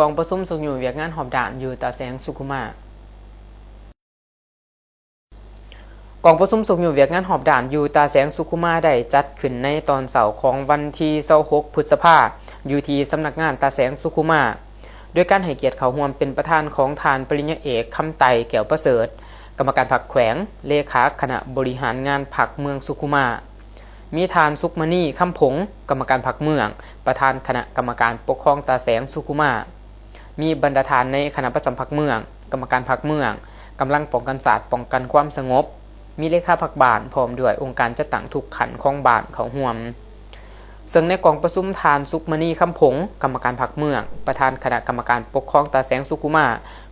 ກອງປະຊຸມຊຸກຍູ້ວຽກງານຮອບດ້ານຢູ່ຕາແສງສຸຂຸມາ. ກອງປະຊຸມຊຸກຍູ້ວຽກງານຮອບດ້ານຢູ່ຕາແສງສຸຂຸມາ ໄດ້ຈັດຂຶ້ນໃນຕອນເຊົ້າຂອງວັນທີຊາວຫົກ ພຶດສະພາ ຢູ່ທີ່ສຳນັກງານຕາແສງສຸຂຸມາ ໂດຍການໃຫ້ກຽດເຂົ້າຮ່ວມເປັນປະທານຂອງທ່ານປະລິນຍາເອກ ຄຳໄຕ ແກ້ວປະເສີດ ກຳມະການພັກແຂວງ, ເລຂາຄະນະບໍລິຫານງານພັກເມືອງສຸຂຸມາ, ມີທ່ານ ສຸກມະນີ ຄຳຜົງ ກຳມະການພັກເມືອງ, ປະທານຄະນະກຳມະການປົກຄອງຕາແສງສຸຂຸມາ, ມີບັນດາທ່ານໃນຄະນະປະຈຳພັກເມືອງ, ກຳມະການພັກເມືອງ, ກຳລັງປ້ອງກັນຊາດ, ປ້ອງກັນຄວາມສະຫງົບ, ມີເລຂາພັກບ້ານ ພ້ອມດ້ວຍອົງການຈັດຕັ້ງທຸກຂັ້ນຂອງບ້ານເຂົ້າຮ່ວມ. ເຊິ່ງໃນກອງປະຊຸມ ທ່ານ ສຸກມະນີ ຄຳຜົງ ກຳມະການພັກເມືອງ, ປະທານຄະນະກຳມະການປົກຄອງຕາແສງສຸຂຸມາ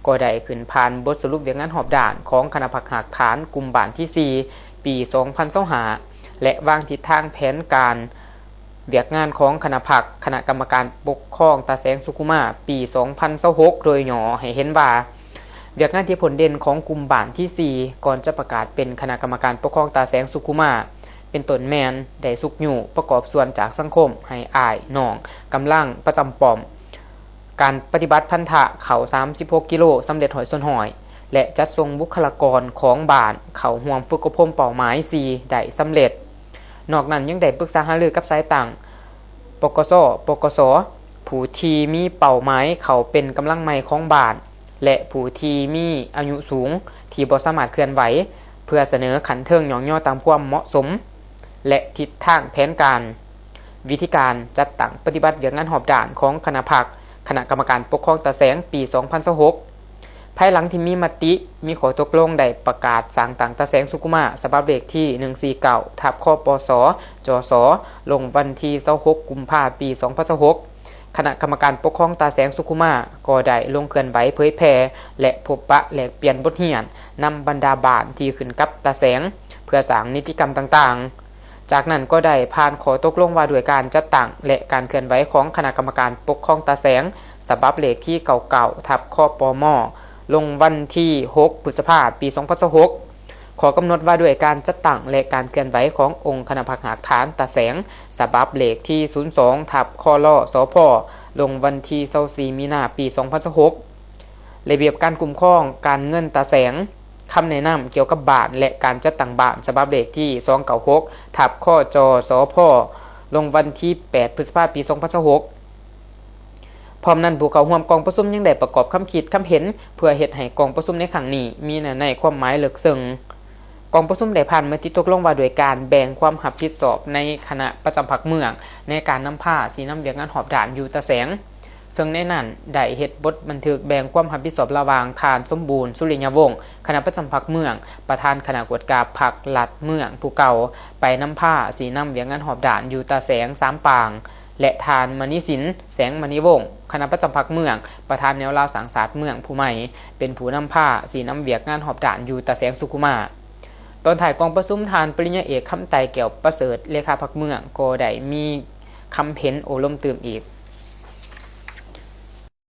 ກໍໄດ້ຂຶ້ນຜ່ານບົດສະຫຼຸບວຽກງານຮອບດ້ານຂອງຄະນະພັກຮາກຖານກຸ່ມບ້ານທີສີ່ ປີສອງພັນຊາວຫ້າ ແລະ ວາງທິດທາງແຜນການວຽກງານຂອງຄະນະພັກ, ຄະນະກຳມະການປົກຄອງຕາແສງສຸຂຸມາ ປີສອງພັນຊາວຫົກ ໂດຍຫຍໍ້ໃຫ້ເຫັນວ່າ ວຽກງານທີ່ພົ້ນເດັ່ນຂອງກຸ່ມບ້ານທີສີ່ ກ່ອນຈະປະກາດເປັນຄະນະກຳມະການປົກຄອງຕາແສງສຸຂຸມາ ເປັນຕົ້ນແມ່ນໄດ້ຊຸກຍູ້ປະກອບສ່ວນຈາກສັງຄົມໃຫ້ອ້າຍນ້ອງກຳລັງປະຈຳປ້ອມ ການປະຕິບັດພັນທະເຂົ້າສາມສິບຫົກກິໂລສຳເລັດຮ້ອຍສ່ວນຮ້ອຍ ແລະ ຈັດສົ່ງບຸກຄະລາກອນຂອງບ້ານເຂົ້າຮ່ວມຝຶກອົບຮົມເປົ້າໝາຍສີ່ໄດ້ສຳເລັດ. ນອກນັ້ນຍັງໄດ້ປຶກສາຫາລືກັບສາຍຕັ້ງ ປກສ, ປກສ ຜູ້ທີ່ມີເປົ້າໝາຍເຂົ້າເປັນກຳລັງໃໝ່ຂອງບ້ານ ແລະ ຜູ້ທີ່ມີອາຍຸສູງທີ່ບໍ່ສາມາດເຄື່ອນໄຫວ ເພື່ອສະເໜີຂັ້ນເທິງຍ້ອງຍໍຕາມຄວາມເໝາະສົມ ແລະ ທິດທາງແຜນການ, ວິທີການຈັດຕັ້ງປະຕິບັດວຽກງານຮອບດ້ານຂອງຄະນະພັກ, ຄະນະກຳມະການປົກຄອງຕາແສງ ປີສອງພັນຊາວຫົກ ພາຍຫຼັງທີ່ມີມະຕິ, ມີຂໍ້ຕົກລົງໄດ້ປະກາດສ້າງຕັ້ງຕາແສງສຸຂຸມາ ສະບັບເລກທີໜຶ່ງສີ່ເກົ້າ ທັບ ຄປສ ຈສ ລົງວັນທີຊາວຫົກ ກຸມພາ ປີສອງພັນຊາວຫົກ ຄະນະກຳມະການປົກຄອງຕາແສງສຸຂຸມາ ກໍໄດ້ລົງເຄື່ອນໄຫວເຜີຍແຜ່ ແລະ ພົບປະແລກປ່ຽນບົດຮຽນນຳບັນດາບ້ານທີ່ຂຶ້ນກັບຕາແສງ ເພື່ອສ້າງນິຕິກຳຕ່າງໆ. ຈາກນັ້ນກໍໄດ້ຜ່ານຂໍ້ຕົກລົງວ່າດ້ວຍການຈັດຕັ້ງ ແລະ ການເຄື່ອນໄຫວຂອງຄະນະກຳມະການປົກຄອງຕາແສງ ສະບັບເລກທີເກົ້າເກົ້າ ທັບ ຄປມ ລົງວັນທີຫົກ ພຶດສະພາ ປີສອງພັນຊາວຫົກ ຂໍ້ກຳນົດວ່າດ້ວຍການຈັດຕັ້ງ ແລະ ການເຄື່ອນໄຫວຂອງອົງຄະນະພັກຮາກຖານຕາແສງ ສະບັບເລກທີສູນສອງ ທັບ ຄລສພ ລົງວັນທີຊາວສີ່ ມີນາ ປີສອງພັນຊາວຫົກ ລະບຽບການຄຸ້ມຄອງການເງິນຕາແສງ, ຄຳແນະນຳກ່ຽວກັບບ້ານ ແລະ ການຈັດຕັ້ງບ້ານ ສະບັບເລກທີສອງເກົ້າຫົກ ທັບ ຄຈສພ ລົງວັນທີແປດ ພຶດສະພາ ປີສອງພັນຊາວຫົກ. ພ້ອມນັ້ນ, ຜູ້ເຂົ້າຮ່ວມກອງປະຊຸມຍັງໄດ້ປະກອບຄຳຄິດຄຳເຫັນ ເພື່ອເຮັດໃຫ້ກອງປະຊຸມໃນຄັ້ງນີ້ມີເນື້ອໃນຄວາມໝາຍເລິກເຊິ່ງ. ກອງປະຊຸມໄດ້ຜ່ານມະຕິຕົກລົງວ່າດ້ວຍການແບ່ງຄວາມຮັບຜິດຊອບໃນຄະນະປະຈຳພັກເມືອງ ໃນການນຳພາຊີ້ນຳວຽກງານຮອບດ້ານຢູ່ຕາແສງ, ເຊິ່ງໃນນັ້ນໄດ້ເຮັດບົດບັນທຶກແບ່ງຄວາມຮັບຜິດຊອບລະຫວ່າງທ່ານ ສົມບູນ ສຸລິຍະວົງ ຄະນະປະຈຳພັກເມືອງ, ປະທານຄະນະກວດກາພັກລັດເມືອງຜູ້ເກົ່າ ໄປນຳພາຊີ້ນຳວຽກງານຮອບດ້ານຢູ່ຕາແສງສາມປາງ ແລະ ທ່ານ ມະນີສິນ ແສງມະນີວົງ ຄະນະປະຈຳພັກເມືອງ, ປະທານແນວລາວສ້າງຊາດເມືອງຜູ້ໃໝ່ ເປັນຜູ້ນຳພາຊີ້ນຳວຽກງານຮອບດ້ານຢູ່ຕາແສງສຸຂຸມາ. ຕອນທ້າຍກອງປະຊຸມ, ທ່ານປະລິນຍາເອກ ຄຳໄຕ ແກ້ວປະເສີດ ເລຂາພັກເມືອງ ກໍໄດ້ມີຄຳເຫັນໂອ້ລົມຕື່ມອີກ.